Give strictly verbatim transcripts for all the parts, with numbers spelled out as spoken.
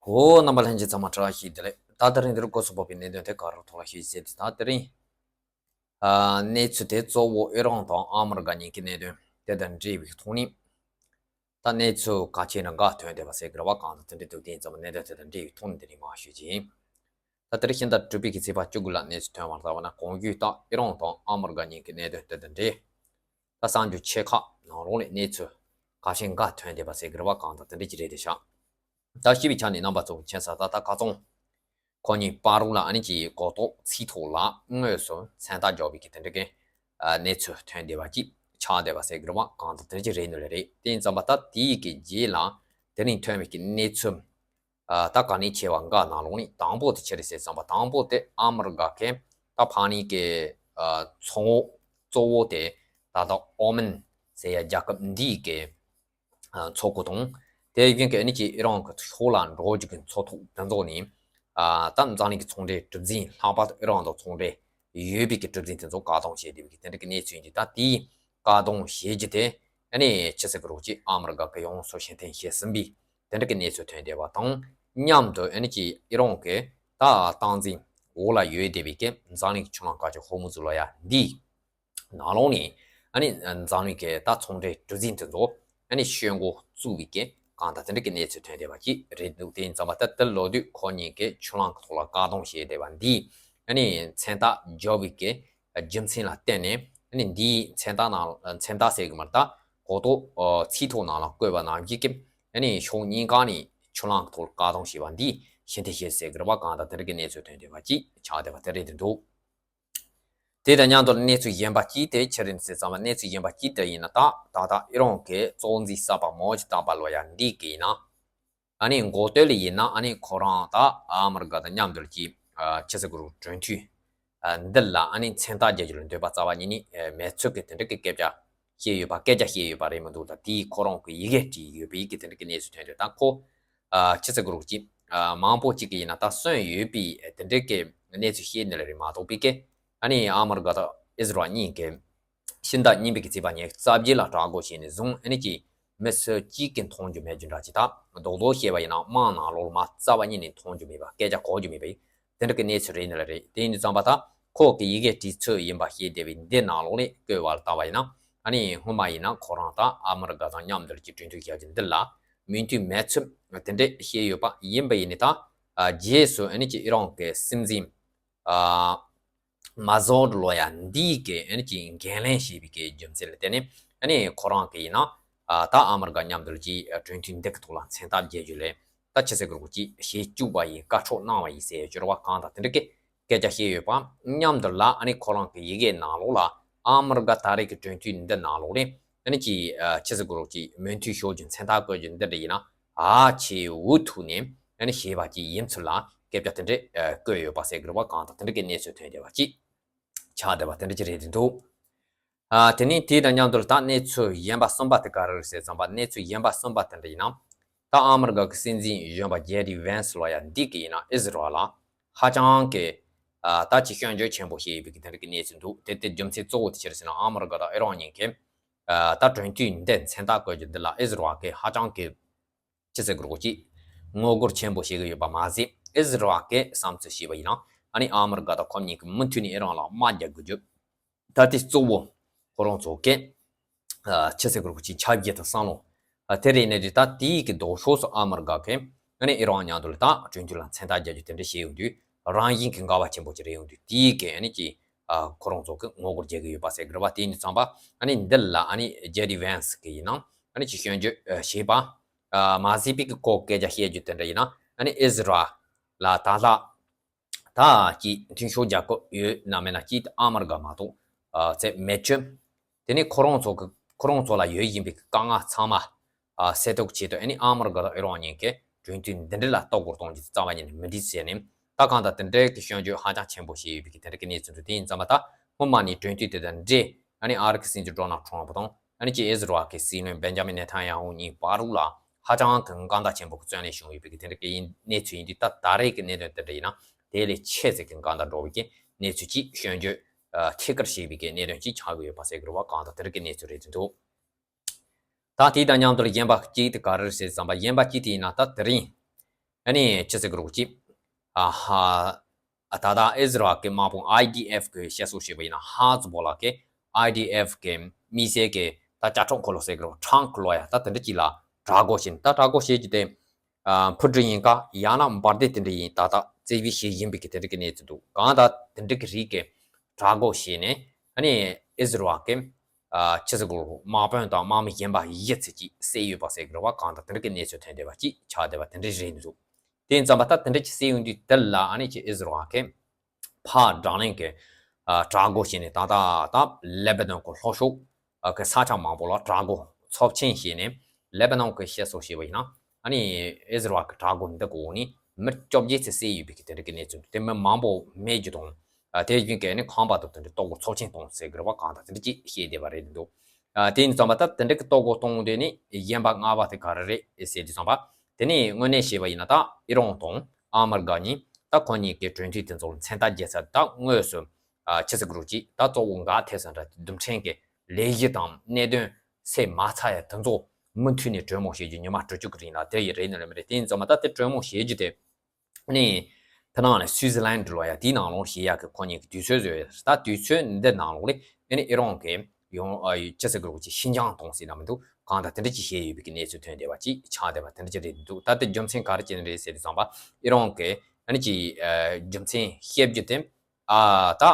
ཧོ། རྣམ་པ་ལྷན་རྒྱས་ཚང་མ་བཀྲ་ཤིས་བདེ་ལེགས། ད་དེ་རིང་འདིར་སྐོར་སུ་བབས་པའི་གནད་དོན་དེ་ག་རེ་ཐོག་ལ་ཞུས་ཟེར་དུས། ད་དེ་རིང་ཨ་གནས་ཚུལ་དེ་གཙོ་བོ་ཨི་རན་དང་ཨ་མི་རི་ཀ་གཉིས་ཀྱི་གནད་དོན་དེ་དང་འབྲེལ་བའི་ཐོག་ནས། ད་གནས་ཚུལ་གལ་ཆེ་ན་འགའ་ཐོན་བསྡད་པ་ཟེར་གི་རེད་བ། གང་ལྟར་དེ་འདྲའི་འདུག་དེ་ཡིན་ཙང་གནད་དོན་དེ་དང་འབྲེལ་བའི་ཐོག་ནས་དེ་རིང་མར་ཞུས་ཀྱི་ཡིན། ད་དེ་རིང་ཕྱི་ཟླ་དྲུག་པའི་གི་ཚེས་པ་བཅུ་དགུ་ལ་གནས་ཚུལ་ཐོན་པ་ལྟར་བ་ན། གོང་བརྗོད་ལྟར་ཨི་རན་དང་ཨ་མི་རི་ཀ་གཉིས་ཀྱི་གནད་དོན་དེ་དང་འབྲེལ། ད་གསར་འགྱུར་ཆེ་ཁག་ནང་ལོགས་ནས་གནས་ཚུལ་གལ་ཆེན་འགའ་ཐོན་བསྡད་པ་ཟེར་གི་རེད་བ། གང་ལྟར་དེ་འདྲ་ཅིག་རེད་དེ་ཤག་ད་ཤེས་པའི་ཆ་ནས་རྣམ་པ་ཚོ་མཁྱེན་གསལ། ད་ལྟ་ཁ་སང་ཁོ་གཉིས་བར་ལ་ཨ་ནི་ཅིག་གོ་རྟོགས་ཚིག་ཐོག་ལ་དངོས་སུ་མཚན་རྟགས་སྦྱར་བའི་གི་དེ་འདྲ་གི་ཨ་གནས་ཚུལ་ཐོན་བསྡད་པ་ཅིག་ཆགས་བསྡད་པ་ཟེར་གི་རེད་བ། གང་ལྟར་དེ་འདྲ་ཅིག་རེད་ནི་ལས་རེད། དེ་ཡིན་ཙང་པ་ད་དེའི་གི་རྗེས་ལ་དེ་རིང་ཐོན་པའི་གི་གནས་ཚུལ་ཨ་ད་གལ་གནད་ཆེ་བ་འགའ་ནང་ལོགས་ནས་དང་པོ་དེ་ཆི་རེད་ཟེར་ཙང་པ། དང་པོ་དེ་ཨ་མི་རི་ཀ་གི་ད་ཕ་ནི་གི་ཨ་མཚོ་ངོགས་གཙོ་བོ་དེ་ད་ལྟ་ཨོ་མན་ཟེར་ཡ་རྒྱལ་ཁབ་འདིའི་གི་ཨ་མཚོ་ཁུག་དང་། དེ་བཞིན་གི་ཨ་ནི་ཅིག་ཨི་རན་གི་ཕྱོགས་ལ་འགྲོ་རྒྱུ་གི་མཚོ་ཐོག་དེ་ཚོ་ནས་ཨ་ད་འཛམ་གླིང་གི་ཚོང་འབྲེལ་གྲུ་གཟིངས། ལྷག་པར་དུ་ཨི་རན་དང་ཚོང་འབྲེལ་ཡོད་པའི་གི་གྲུ་གཟིངས་དེ་ཚོ་བཀག་སྡོམ་བྱས་བསྡད་པའི་གི་དེ་འདྲ་གི་གནས་ཚུལ་ཡིན་གྱི། ད་དེའི་བཀག་སྡོམ་བྱེད་རྒྱུ་དེ་ཨ་ནི་ཆི་ཟེར་གི་རེད་ཅིག་ཨ་མི་རི་ཀ་གི་ཡོངས་སུ་ཕྱིར་འཐེན་བྱས་ཟིན་པའི་དེ་འདྲ་གི་གནས་ཚུལ་ཐོན་བསྡད་པ་དང་མཉམ་དུ། ཨ་ནི་ཅིག་ཨི་རན་གི་ད་སྟངས་འཛིན་འོག་ལ་ཡོད་བསྡད་པའི་གི་འཛམ་གླིང་གི་ཆུ་ལམ་ཁ་ཆེ་ཧོར་མུ་ཛི་ལབ་ཡ་འདི་ནང་ལོགས་ནས་ཨ་ནི་འཛམ་གླིང་གི་ད་ཚོང་འབྲེལ་གྲུ་གཟིངས་དེ་ཚོ་ཨ་ནི་ཤོར་འགོ་བཙུགས་པའི་གི་གང་ལྟར་དེ་འདྲ་གི་གནས་ཚུལ་ཐོན་བསྡད་པ་ཅིག་རེད་འདུག་དེ་ཡིན་ཙང་པ་ད་དེ་ལོ་དུས་ཁོ་གཉིས་ཀྱི་ཆུ་ལམ་གི་ཐོག་ལ་བཀག་སྡོམ་བྱས་བསྡད་པ་འདི་ཨ་ནི་མཚན་རྟགས་སྦྱར་བའི་གི་རྒྱུ་མཚན་ལ་བརྟེན་ནས། ཨ་ནི་འདིའི་མཚན་རྟགས་ནང་མཚན་རྟགས་ཟེར་གི་མ་རེད། ད་གོ་རྟོགས་ཚིག་ཐོག་ནང་ལ་བཀོད་པ་ནང་བཞིན་གི་ཨ་ནི་ཕྱོགས་གཉིས་ཀ་ནས་ཆུ་ལམ་གི་ཐོག་ལ་བཀག་སྡོམ་བྱས་པ་འདི་ཕྱིར་འཐེན་བྱས་ཟེར་གི་རེད་བ། གང་ལྟར་དེ་འདྲ་གི་གནས་ཚུལ་ཐོན་བསྡད་པ་ཅིག་ཆགས་བསྡད་པ་དེ་རེད་འདུག་དེ་དང་མཉམ་དུ་གནས་ཚུལ་གཞན་པ་གཅིག་དེ་ཆི་རེད་ཟེར་ཙང་པ། གནས་ཚུལ་གཞན་པ་གཅིག་དེ་ཡིན་ན། ད་ད་ལྟ་ཨི་རན་གྱི་གཙོ་འཛིན་གསར་པ་མའོ་ཅི་ཏང་པ་ལབ་ཡ་འདི་གི་ཡིན་ན། ཨ་ནི་འགོ་སྟོད་ལ་ཡིན་ན་ཨ་ནི་ཁོ་རང་ད་ཨ་མི་རི་ཀ་དང་མཉམ་དུ་ལ་ཅིག་ཨ་ཆི་ཟེར་གི་རེད། གྲོས་མཐུན་ཨ་འདི་ལ་ཨ་ནི་མཚན་རྟགས་རྒྱག་རྒྱུ་ལ་འདོད་པ་རྩ་བ་ཉིད་ནས་མེད་ཚུལ་གྱི་དེ་འདྲ་གི་སྐད་ཆ་བཤད་ཡོད་པ། སྐད་ཆ་བཤད་ཡོད་པ་རེད་མི་འདུག་ད་དེའི་ཁོ་རང་གི་ཡི་གེ་བྲིས་ཡོད་པའི་གི་དེ་འདྲ་གི་གནས་ཚུལ་ཐོན་འདུག་ད་ཁོ་ཨ་ཆི་ཟེར་གི་རེད། ཅིག་ཨ་མང་པོ་ཅིག་གིས་ཡིན་ན་ད་གསོན་ཡོད་པའི་དེ་འདྲ་གི་གནས་ཚུལ་བཤད་ནི་ལ་རེད་མ་གཏོགས་པའི་གི་ཨ་ནི་ཨ་མི་རི་ཀ་དང་ཨི་ཟི་རལ་གཉིས་ཀྱི་ཕྱི་ཟླ་གཉིས་པའི་གི་ཚེས་པ་ཉི་ཤུ་རྩ་བརྒྱད་ལ་བསྒྲགས་འགོ་བྱས་ནས་བཟུང་ཨ་ནི་ཅིག་མི་སུ་གཅིག་གིས་མཐོང་རྒྱུ་མེད་རྒྱུ་འདྲ་ཅིག་ད་རྡོག་རྡོག་བཤད་པ་ཡིན་ན་དམངས་ནང་ལོགས་ལ་མ་རྩ་བ་ཉིད་ནས་མཐོང་རྒྱུ་མེད་པ། སྐད་ཆ་གོ་རྒྱུ་མེད་པ་ཡིན། དེ་འདྲ་གི་གནས་ཚུལ་རེད་ནི་ལ་རེད། དེ་ཡིན་དུས་ཙམ་པ་ད་ཁོ་གི་ཡི་གེ་བྲིས་ཚུལ་ཡིན་པ་ཤེས་བསྡད་པའི་འདི་ནང་ལོགས་ནས་བཀོད་པ་ལ་ལྟ་བ་ཡིན་ན། ཨ་ནི་སྔོན་མ་ཡིན་ན་ཁོ་རང་ད་ཨ་མི་རི་ཀ་དང་མཉམ་དུ་ཀྱི་གྲོས་མཐུན་བཞག་རྒྱུ་འདི་ལ་མོས་མཐུན་མེད་ཚུལ་དེ་འདྲས་བཤད་ཡོད་པ་ཡིན་པ་ཡིན་ནི། ད་ཨ་རྗེས་སུ་ཨ་ནི་ཀྱི་ཨི་རན་གྱི་སྲིད་འཛིན་ཨ་མ་ཟོ་ལོ་ཡ་འདིས་ཀྱི་ཨ་ནི་ཀྱི་འགན་ལེན་བྱས་པའི་གི་རྒྱུ་མཚན་ལ་བརྟེན་ནས། ཨ་ནི་ཁོ་རང་གི་ཡིན་ན་ཨ་ད་ཨ་མི་རི་ཀ་མཉམ་དུ་ཀྱི་གྲོས་མཐུན་འདི་གི་ཐོག་ལ་མཚན་རྟགས་རྒྱག་རྒྱུ་ལས། ད་ཆི་ཟེར་གི་རེད། ཅིག་བྱེད་བཅུག་པ་ཡིན། བཀའ་ཁྲོལ་གནང་བ་ཡིན་ཟེར་ཡོད་ཀྱི་རེད་བ། གང་ལྟར་དེ་འདྲ་གི་སྐད་ཆ་བཤད་ཡོད་པ་མཉམ་དུ་ལ། ཨ་ནི་ཁོ་རང་གི་ཡི་གེ་ནང་ལོགས་ལ་ཨ་མི་རི་ཀ་ད་རེས་ཀྱི་གྲོས་མཐུན་འདི་ནང་ལོགས་ནས་ཨ་ནི་ཅིག་ཨ་ཆི་ཟེར་གི་རེད། ཅིག་མོས་མཐུན་ཤོར་རྒྱུ། མཚན་རྟགས་བཀོད་རྒྱུ་འདི་འདྲ་ཡིན་ན་ཨ་ཆེ་འུ་ཐུག་ནས་ཨ་ནི་བྱས་པ་ཅིག་ཡིན་ཚུལ་ལ་སྐད་ཆ་དེ་འདྲ་ཨ་བཀོད་ཡོད་པ་ཟེར་གི་རེད་བ། གང་ལྟར་དེ་འདྲ་གི་གནས་ཚུལ་ཐོན་བསྡད་པ་ཅིག་ཆགས་བསྡད་པ་དེ་འདྲ་ཅིག་རེད་འདུག་ཨ་དེ་ནས་དེ་དང་མཉམ་དུ་ད་གནས་ཚུལ་གཞན་པ་གསུམ་པ་དེ་ག་རེ་རེད་ཟེར་ཙམ་པ། གནས་ཚུལ་གཞན་པ་གསུམ་པ་དེ་འདྲ་ཡིན་ན། ད་ཨ་མི་རི་ཀ་གི་སྲིད་འཛིན་གཞོན་པ་ཇེ་ཌི་ཝན་སི་ལབ་ཡ་འདི་གི་ཡིན་ན་ཨི་ཟི་རལ་ལ་ཧ་ཅང་གི་ཨ་ད་ཅིག་སྐྱོན་བརྗོད་ཆེན་པོ་བྱས་ཡོད་པའི་གི་དེ་འདྲ་གི་གནས་ཚུལ་འདུག་དེ་དེ་རྒྱུ་མཚན་གཙོ་བོ་དེ་ཆི་རེད་ཟེར་ན། ཨ་མི་རི་ཀ་དང་ཨི་རན་གཉིས་ཀས་ཨ་ད་གྲོས་མཐུན་འདི་མཚན་རྟགས་བཀོད་རྒྱུ་འདི་ལ་ཨི་ཟི་རལ་གི་ཧ་ཅང་གི་ཅི་ཟེར་དགོས་རེད། ཅིག་ངོ་རྒོལ་ཆེན་པོ་བྱེད་ཀྱི་ཡོད་པ་མ་ཟད། ཨི་ཟི་རལ་གྱི་བསམ་ཚུལ་བྱས་པ་ཡིན་ན། ཨ་ནི་ཨ་མི་རི་ཀ་དང་ཁོ་གཉིས་ཀྱིས་མུ་མཐུད་ནས་ཨི་རན་ལ་དམག་རྒྱག་དགོས་རྒྱུ། ད་དེ་གཙོ་བོ་ཁོ་རང་ཚོ་གི་ཨ་ཅི་ཟེར་དགོས་རེད། ཅིག་ཆབ་སྲིད་དང་བསམ་བློ། ཨ་དེ་རེད་ནས་རེད། ད་དེའི་གི་ལྡོག་ཕྱོགས་སུ་ཨ་མི་རི་ཀ་གིས་ཨ་ནི་ཨི་རན་མཉམ་དུ་ལ་ད་གྲོས་མཐུན་ལ་མཚན་རྟགས་རྒྱག་རྒྱུ་དེ་འདྲ་བྱས་ཡོང་དུས། རང་བཞིན་གྱི་འགལ་བ་ཆེན་པོ་ཅིག་རེད་ཡོང་དུས། དེའི་གི་ཨ་ནི་ཅིག་ཨ་ཁོ་རང་ཚོ་གི་ངོ་རྒོལ་རྒྱག་གི་ཡོད་པ་ཟེར་གི་རེད་བ། དེ་ཡིན་དུས་ཙམ་པ་ཨ་ནི་འདི་ལ་ཨ་ནི་ཇེ་ཌི་ཝན་སི་གི་ཡིན་ན་ཨ་ནི་ཅིག་སྐྱོན་བརྗོད་ཨ་བྱས་པ། ཨ་མ་ཟད་པའི་གི་ཁོ་སྐད་ཆ་བཤད་རྒྱུ་དེ་འདྲ་ཡིན་ན། ཨ་ནི་ཨི་ཟི་རལ་ལ་ད་ལྷག་ད་ཅིག་མཐུན་ཕྱོགས་རྒྱལ་ཁབ་ཡོད་ན་མེད་ན་ཅིག་ཨ་མི་རི་ཀ་མ་གཏོགས་ཨ་ཚད་མེད་ཆོད། དེ་ནས་ཁོ་རང་ཚོ་གི་ཁོ་རང་ཚོ་ལ་ཡོད་བཞིན་པའི་དཀའ་ངལ་ཚང་མ་ཨ་སེལ་ཐབས་ཆེད་དུ། ཨ་ནི་ཨ་མི་རི་ཀ་དང་ཨི་རན་གཉིས་ཀས་གྲོས་མཐུན་འདི་འདྲ་ལ་ལྟ་སྐོར་གཏོང་རྒྱུ་རྩ་བ་ཉིད་ནས་མི་འགྲིག་ཟེར་ནས། ད་གང་ལྟར་དེ་འདྲའི་གི་སྐྱོན་བརྗོད་ཧ་ཅང་ཆེན་པོ་བྱས་ཡོད་པའི་གི་དེ་འདྲ་གི་གནས་ཚུལ་འདུག་དེ་ཡིན་ཙམ་པ་ད་སྔོན་མ་ནས་གྲོས་མཐུན་དེ་དང་འབྲེལ། ཨ་ནི་ཨ་རི་གི་སྲིད་འཛིན་ཌོ་ནལ་ཊམ་པ་དང་། ཨ་ནི་ཅིག་ཨི་ཟི་རལ་གི་སྲིད་བློན་བེན་ཇ་མིན་ནེ་ཐན་ཡ་ཧུ་གཉིས་བར་ལ་ཧ་ཅང་གི་འགལ་ཟླ་ཆེན་པོ་གི་བརྩོན་ལེན་བྱུང་ཡོད་པའི་གི་དེ་འདྲ་གི་གནས་ཚུལ་ཡིན་དུས། ད་ད་རེས་ཀྱི་གནད་དོན་དེ་འདྲ་ཡིན་ན་དེ་ལས་ཆེས་ཟད་ཀྱི་འགལ་ཟླ་འགྲོ་བའི་གི་གནས་ཚུལ་ཅིག་སྐྱོན་བརྗོད་ཨ་ཐད་ཀར་བྱས་པའི་གི་གནད་དོན་ཅིག་ཆགས་ཀྱི་ཡོད་པ་ཟེར་གི་རེད་བ། གང་ལྟར་དེ་རིང་གི་གནས་ཚུལ་རེད་འདུག་ད་དེ་དང་མཉམ་དུ་གཞན་པ་གཅིག་དེ་ག་རེ་རེད་ཟེར་ཙམ་པ། གཞན་པ་གཅིག་དེ་ཡིན་ན་ད་དེ་རིང་ ཨ་ནི་ཅི་ཟེར་གི་རོགས་ཅི། ཨ་ཧ། ཨ་ད་ལྟ་ཨི་ཟི་རལ་གྱི་དམག་དཔུང་ཨའི་ཌི་ཨེཕ་གི་བཤད་སྲོལ་བྱས་པ་ཡིན་ན་ཧ་ཛི་བོ་ལ་གི་ཨའི་ཌི་ཨེཕ་གི་དམིགས་བསལ་གྱི་ད་བཅའ་ཁྲིམས་འཁོར་ལོ་ཟེར་གི་རོགས་ཁྲང་ཁུ་ལོ་ཡ་ད་དེ་འདྲ་ཅིག་ལ་དྲག་རྒོལ་བྱས་ནས་ད་དྲག་རྒོལ་བྱེད་རྒྱུ་དེ། ཨ་འཕུར་གྲུ་ཡིན་ག་ཡང་ན་འབར་མདེལ་དེ་འདྲ་ཡིན་ད་ལྟ་བཙན་བྱོལ་ཞིག་ཡིན་པའི་གི་དེ་འདྲ་གི་གནས་ཚུལ་འདུག་གང་ལྟར་དེ་འདྲ་གི་རིགས་ཀྱི་དྲག་རྒོལ་བྱས་ནས་ཨ་ནི་ཨི་ཟི་རལ་གྱི་ཨ་ཕྱི་སྲིད་གོ་དམག་དཔོན་དང་དམག་མི་གཞན་པ་བཞི་ཙམ་ཅིག་བསད་ཡོད་པ་ཟེར་གི་རེད་བ། གང་ལྟར་དེ་འདྲ་གི་གནས་ཚུལ་ཐོན་བསྡད་པ་ཅིག་ཆགས་བསྡད་པ་དེ་འདྲ་རེད་འདུག་དེ་ཙམ་པ་ད་དེ་འདྲ་ཅིག་བསད་ཡོང་དུས་དེ་ལ་ཨ་ནི་ཅིག་ཨི་ཟི་རལ་གྱི་ཕར་དྲག་ལན་གྱི་ཨ་དྲག་རྒོལ་བྱས་ནས་ད་ལྟ་ད་ལེ་བྷ་ནོན་གྱི་ལྷོ་ཕྱོགས་ཨ་གི་ས་ཆ་མང་པོ་ལ་དྲག་རྒོལ་ཚབས་ཆེན་བྱས་ནས་ལེ་བྷ་ནོན་གྱི་བཤད་སྲོལ་བྱས་པ་ཡིན་ན་ཨ་ནི་ཨི་ཟི་རལ་གྱི་དྲག་རྒོལ་འདི་གི་འོག་ནས་མི་བཅོ་བརྒྱད་ཙམ་བསད་ཡོད་པའི་གི་དེ་འདྲ་གི་གནས་ཚུལ་འདུག་དེ་མི་མང་པོ་རྨས་རྒྱུ་དང་ཨ་དེ་བཞིན་གྱི་ཨ་ནི་ཁང་པ་དང་དེ་འདྲ་གཏོར་རྒོལ་ཚབས་ཆེན་བཏང་ཟེར་གི་རེད་བ། གང་ལྟར་དེ་འདྲ་ཅིག་བཤད་བསྡད་པ་རེད་འདུག་ཨ་དེ་ཡིན་ཙང་པ་ད་དེ་འདྲ་གི་གཏོར་རྒོལ་གཏོང་དེ་ནི་གཞན་པ་ལྔ་པ་དེ་ག་རེ་རེད་ཟེར་དུས་ཙམ་པ། དེ་ནས་དངོས་གནས་བཤད་པ་ཡིན་ན་ད་ཨི་རན་དང་ཨ་མི་རི་ཀ་གཉིས་ད་ཁོ་གཉིས་ཀྱི་གྲོས་མཐུན་དེ་ཚོར་མཚན་རྟགས་རྒྱག་ས་ད་དངོས་སུ་ཨ་ཕྱི་སྲིད་གུ་རུ་གཅིག་ད་གཙོ་བོ་འགག་ཐེབས་ས་འདྲ་རྡུལ་ཕྲན་གྱི་ལས་གཞི་དང་གནད་དོན་ཚད་མ་ཚ་ཡ་དེ་ཚོ་མུ་མཐུད་ནས་གྲོས་མོལ་བྱེད་རྒྱུ་ཉི་མ་དྲུག་ཅུ་གི་རིང་ལ་དེ་ཡི་རེད་ནི་རེད་མི་རེད། དེ་ཡིན་ཙང་མ་ད་དེ་གྲོས་མོལ་བྱེད་རྒྱུ་དེ་ནི་ཕི་ནང་ནས་སུའི་ཛི་ལན་འགྲུལ་བ་ཡ་དེའི་ནང་ལོགས་བྱེད་ཡག་གི་ཁོ་གཉིས་ཀྱི་དུས་ཚོད་བཟོས་ཡོད་རེད། ད་དུས་ཚོད་འདི་ནང་ལོགས་ལས་ཨ་ནི་ཨི་རན་གྱི་ཡོང་ཨ་ཡོད་ཅི་ཟེར་གི་རེད་ཅི་ཤིན་ཅང་གཏོང་སྲིད་ན་མི་འདུག་གང་ལྟར་དེ་འདྲ་ཅིག་བཤད་ཡོད་པའི་གི་གནས་ཚུལ་ཐོན་བསྡད་པ་ཅིག་ཆགས་བསྡད་པ་དེ་འདྲ་ཅིག་རེད་འདུག་ད་ལྟ་རྒྱུ་མཚན་ག་རེ་བྱས་ནས་རེད་ཟེར་དུས་ཙམ་པ་ཨི་རན་གྱི་ཨ་ནི་ཅིག་ཨ་རྒྱུ་མཚན་བཤད་རྒྱུ་དེ་ཨ་ད་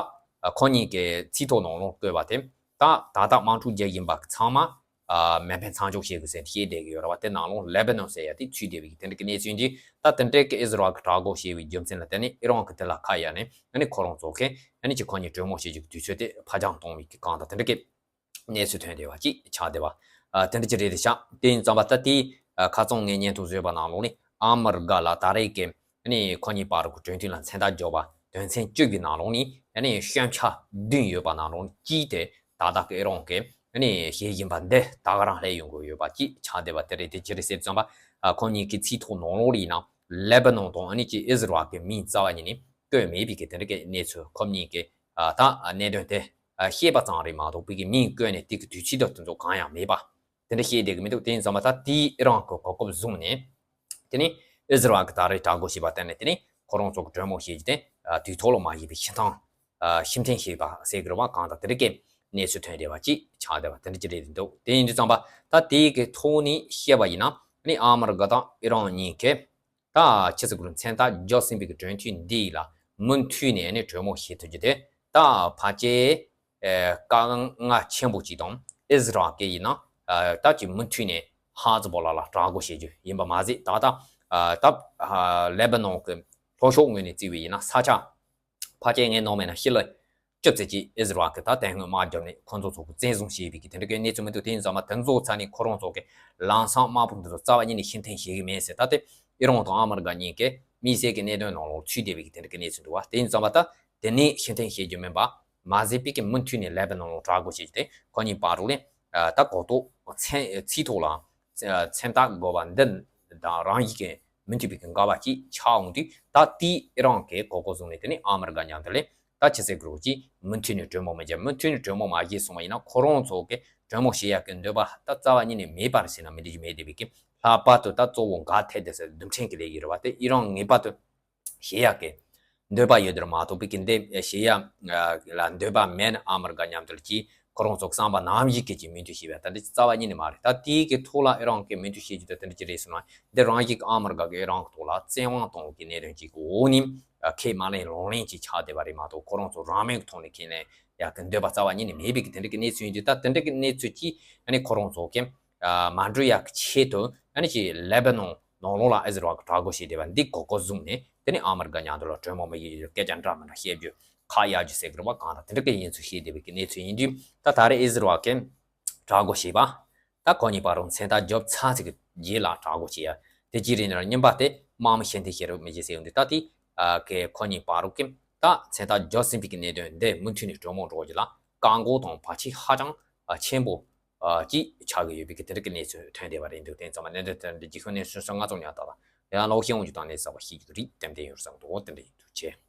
ཨ་ཁོ་གཉིས་ཀྱི་ཚིག་ཐོ་ནང་ལོགས་བཀོད་པ་དེ་ད་ད་ལྟ་དམག་འཁྲུག་རྒྱག་བཞིན་པ་ཚང་མ་ཨ་མེ་འཕེན་མཚམས་འཇོག་བྱེད་དགོས་ཟེར་བཤད་བསྡད་ཀྱི་ཡོད་རེད་བ། དེ་ནང་ལོགས་ལེ་བྷ་ནོན་ཟེར་ཡ་དེ་ཚུད་བསྡད་པའི་གི་དེ་འདྲ་གི་གནས་ཚུལ་འདི་ད་དེ་འདྲའི་གི་ཨི་ཟི་རལ་གྱི་དྲག་རྒོལ་བྱས་པའི་རྒྱུ་མཚན་ལ་བརྟེན་ནས་ཨི་རན་གྱི་དེ་ལ་ཁ་གཡར་ནས་ཨ་ནི་ཁོ་རང་ཚོ་གི་ཨ་ནི་ཅིག་ཁོ་གཉིས་གྲོས་མོལ་བྱེད་རྒྱུ་གི་དུས་ཚོད་དེ་ཕར་འགྱངས་གཏོང་བའི་གི་གང་ལྟར་དེ་འདྲ་གི་གནས་ཚུལ་ཐོན་བསྡད་པ་ཅིག་ཆགས་བསྡད་པ། ཨ་དེ་འདྲ་ཅིག་རེད་དེ་ཤག་དེ་ཡིན་ཙང་པ་ད་དེ་ཨ་ཁ་རྩང་ངས་སྙན་ཐོ་བཟོས་པ་ནང་ལོགས་ནས་ཨ་མི་རི་ཀ་ལ་ད་རེས་ཀྱི་ཨ་ནི་ཁོ་གཉིས་བར་གྱི་གྲོས་མཐུན་ལ་མཚན་རྟགས་འཇོག་པ་དོན་ཚན་བཅུ་གི་ནང་ལོགས་ནས་ཨ་ནི་སྐྱོན་ཆ་བདུན་ཡོད་པ་ནང་ལོགས་ནས་གཅིག་དེ་ད་ལྟ་གི་ཨི་རན་གྱི་ཨ་ནི་བྱེད་བཞིན་པ་འདི་ད་ག་རང་སླེབས་ཡོང་གི་ཡོད་པ་ཅིག་ཆགས་བསྡད་པ་དེ་རེད། དེ་ཅི་རེད་ཟེར་ཙམ་པ་ཨ་ཁོ་གཉིས་ཀྱི་ཚིག་ཐོ་ནང་ལོགས་ལ་ཡིན་ན་ལེ་བྷ་ནོན་དང་ཨ་ནི་ཅིག་ཨི་ཟི་རལ་གྱི་མིང་རྩ་བ་ཉིད་ནས་བཀོད་མེད་པའི་གི་དེ་འདྲ་གི་གནས་ཚུལ་ཁོ་གཉིས་ཀྱི་ཨ་ད་གནད་དོན་དེ་ཨ་བཤད་པ་ཙམ་རེད་མ་གཏོགས་པའི་གི་མིང་བཀོད་ནས་དེ་གི་དུས་ཚིགས་དང་དེ་ཚོ་གང་ཡང་མེད་པ། དེ་འདྲ་བཤད་བསྡད་ཀྱི་མི་འདུག་དེ་ཡིན་ཙང་མ་ད་དེའི་ཨི་རན་གྱི་གོ་སྐབས་བཟུང་ནས་དེ་ནི་ཨི་ཟི་རལ་གྱི་ད་རེས་དྲག་རྒོལ་བྱས་པ་བརྟེན་ནས་དེ་ནི་ཁོ་རང་ཚོ་གི་གྲོས་མོལ་བྱེད་རྒྱུ་དེ་ཨ་དུས་ཐོག་ལ་མ་བྱས་པའི་ཕྱིར་ཐང་ཨ་ཕྱིར་འཐེན་བྱས་པ་ཟེར་གི་རེད་བ། གང་ལྟར་དེ་འདྲ་གི་གནས་ཚུལ་ཐོན་བསྡད་པ་ཅིག་ཆགས་བསྡད་པ་དེ་འདྲ་ཅིག་རེད་འདུག་དེ་ཡིན་དུས་ཙམ་པ་ད་དེའི་གི་ཐོག་ནས་བཤད་པ་ཡིན་ན་ནི་ཨ་མི་རི་ཀ་དང་ཨི་རན་གཉིས་ཀས་ད་ཕྱི་སྲིད་གུ་རུ་མཚན་རྟགས་འཇོག་ཟིན་པའི་གི་གྲོས་མཐུན་འདི་ཡིས་ལ་མུ་མཐུད་ནས་ནི་གྲོས་མོལ་བྱེད་ཐུབ་རྒྱུ་དེ་ད་ཕལ་ཆེར་ཨེ་དཀའ་ངལ་ཆེན་པོ་ཅིག་དང་ཨི་ཟི་རལ་གྱི་ཡིན་ན་ཨ་ད་ཅིག་མུ་མཐུད་ནས་ཧ་ཛི་བོ་ལ་ལ་དྲག་རྒོལ་བྱེད་རྒྱུ་ཡིན་པ་མ་ཟད་ད་ལྟ་ཨ་ད་ཨ་ལེ་བྷ་ནོན་གྱི་ལྷོ་ཕྱོགས་ངོས་ནས་བརྩིས་པ་ཡིན་ན་ས་ཆ་ཕལ་ཆེར་ངས་ནོར་མེད་ན་ཕྱི་ལོ་བཅུ་ཙམ་ཅིག་ཨི་ཟི་རལ་གྱིས་ད་དེ་སྔོན་དམག་བརྒྱབ་ནས་ཁོ་ཚོ་ཚོ་གི་བཙན་བཟུང་བྱས་པའི་གི་དེ་འདྲ་གི་གནས་ཚུལ་མི་འདུག་དེ་ཡིན་ཙང་མ་དེ་ཚོ་ཚ་ནས་ཁོ་རང་ཚོ་གི་ལམ་སང་དམག་དཔུང་འདི་ཚོ་རྩ་བ་ཉིད་ནས་ཕྱིར་འཐེན་བྱེད་གི་མེད་ཟེར། ད་དེ་ཨི་རན་དང་ཨ་མི་རི་ཀ་གཉིས་ཀས་དམིགས་བསལ་གྱི་གནད་དོན་ནང་ལོགས་ཚུད་བསྡད་པའི་གི་དེ་འདྲ་གི་གནས་ཚུལ་འདུག་བ། དེ་ཡིན་ཙང་མ་ད་དེ་ནས་ཕྱིར་འཐེན་བྱེད་རྒྱུ་མིན་པ་མ་ཟད་པའི་གི་མུ་མཐུད་ནས་ལེ་བྷ་ནོན་ལ་དྲག་རྒོལ་བྱེད་རྒྱུ་དེ་ཁོ་གཉིས་བར་དུ་ལས་ད་གོ་རྟོགས་མཚན་ཚིག་ཐོག་ལ་མཚན་རྟགས་དགོས་པ་འདི་དང་རང་ཡིག་གི་མུ་མཐུད་པའི་གི་འགལ་བ་ཅིག་ཆགས་འོང་དུས་ད་དེའི་ཨི་རན་གྱི་གོ་སྐབས་བཟུང་ནས་དེ་ནས་ཨ་མི་རི་ཀ་མཉམ་དུ་ལས་ད་ཕྱི་སྲིད་གུ་རུ་ཅིག་མུ་མཐུད་ནས་གྲོས་མོལ་མི་བྱེད། མུ་མཐུད་ནས་གྲོས་མོལ་མ་བྱེད་སོང་བ་ཡིན་ན་ཁོ་རང་ཚོ་གི་གྲོས་མོལ་བྱེད་ཡག་གི་འདོད་པ་ད་རྩ་བ་ཉིད་ནས་མེད་པ་རེད་ཟེར་ན་མི་འགྲིག་རྒྱུ་མེད་བསྡད་པའི་གི་ལྷག་པར་དུ་ད་གཙོ་བོ་འགག་ཐེབས་བསྡད་ས་རྡུལ་ཕྲན་གྱི་ལས་ཀ་རེད་བ། དེ་ཨི་རན་ངེས་པར་དུ་བྱེད་ཡག་གི་འདོད་པ་ཡོད་དེ་མ་གཏོགས་པའི་གི་འདི་བྱེད་ཡག་ལ་འདོད་པ་མེད་ན་ཨ་མི་རི་ཀ་མཉམ་དུ་ལ་ཅིག་ཁོ་རང་ཚོ་བསམ་པ་ནམ་ཞིག་གི་ཅིག་མུ་མཐུད་བྱེད་པ་ད་འདི་རྩ་བ་ཉིད་ནས་མ་རེད། ད་དེའི་གི་ཐོག་ལ་ཨི་རན་གྱི་མུ་མཐུད་བྱེད་རྒྱུ་ད་དེ་འདྲ་ཅིག་རེད་ཟེར་ན་འདི་རང་ཡིག་ཨ་མི་རི་ཀ་གི་ཨི་རན་གི་ཐོག་ལ་བཙན་དབང་གཏོང་གི་གནད་དོན་ཅིག་གི་འོག་ནས་ཁས་མ་ལེན་ལོང་ལེན་ཅིག་ཆགས་བསྡད་པ་རེད་མ་གཏོགས་ཁོ་རང་ཚོ་རང་མོས་ཀྱི་ཐོག་ནས་ཁས་ལེན་ཡག་གི་འདོད་པ་རྩ་བ་ཉིད་ནས་མེད་པའི་གི་དེ་འདྲ་གི་གནས་ཚུལ་ཡིན་དུས་ད་དེ་འདྲ་གི་གནས་ཚུལ་ཅིག་ཨ་ནི་ཁོ་རང་ཚོ་གི་མ་འགྲོ་ཡག་གི་ཆེད་དུ་ཨ་ནི་ཅིག་ལེ་བྷ་ནོན་ནང་ལོགས་ལ་ཨི་ཟི་རལ་གྱི་དྲག་རྒོལ་བྱས་བསྡད་པ་འདི་གོ་སྐབས་བཟུང་ནས་དེ་ནས་ཨ་མི་རི་ཀ་མཉམ་དུ་ལ་གྲོས་མོལ་མི་བྱེད་རྒྱུ་སྐད་ཆ་འདྲ་མི་འདྲ་བཤད་རྒྱུ་ཁ་གཡར་རྒྱུ་ཟེར་གི་རེད་བ། གང་ལྟར་དེ་འདྲ་གི་གནས་ཚུལ་བཤད་བསྡད་པའི་གི་གནས་ཚུལ་ཡིན་དུས་ད་ད་རེས་ཨི་ཟི་རལ་གྱི་དྲག་རྒོལ་བྱས་པ། ད་ཁོ་གཉིས་བར་རུ་མཚན་རྟགས་འཇོག་ཚར་ཚིག་གི་རྗེས་ལ་དྲག་རྒོལ་བྱས་ཡ། དེ་གཅིག་རེད་ནས་ར་གཉིས་པ་དེ་དམག་མི་ཕྱིར་འཐེན་བྱེད་རོགས་མི་བྱེད་ཟེར་ཡོང་དུས་ད་དེ་ཨ་གི་ཁོ་གཉིས་བར་རུ་གི་ད་མཚན་རྟགས་འཇོག་ཟིན་པའི་གི་གནད་དོན་འདི་མུ་མཐུད་ནས་གྲོས་མོལ་འགྲོ་རྒྱུ་ལ་བཀག་འགོག་དང་བར་ཆད་ཧ་ཅང་ཨ་ཆེན་པོ་ཨ་ཅིག་ཆགས་ཀྱི་ཡོད་པའི་གི་དེ་འདྲ་གི་གནས་ཚུལ་ཐོན་བསྡད་པ་རེད་འདུག་དེ་ཙམ་མ་གནད་དོན་དེ་འདྲ་རྗེས་ཤོད་ནས་སོན་སོན་ང་ཚོ་ཉག་ད་ལ་ཡང་ལོག་ཤེས་འོང་རྒྱུ་དང་གནས་ཚུལ་གསར་པ་ཤེས་རྒྱུ་རིགས་ཏན་ཏན་ཡོད་བསམ་འདུག་དེ་འདྲ་ཡིན་འདུག་ཅེས།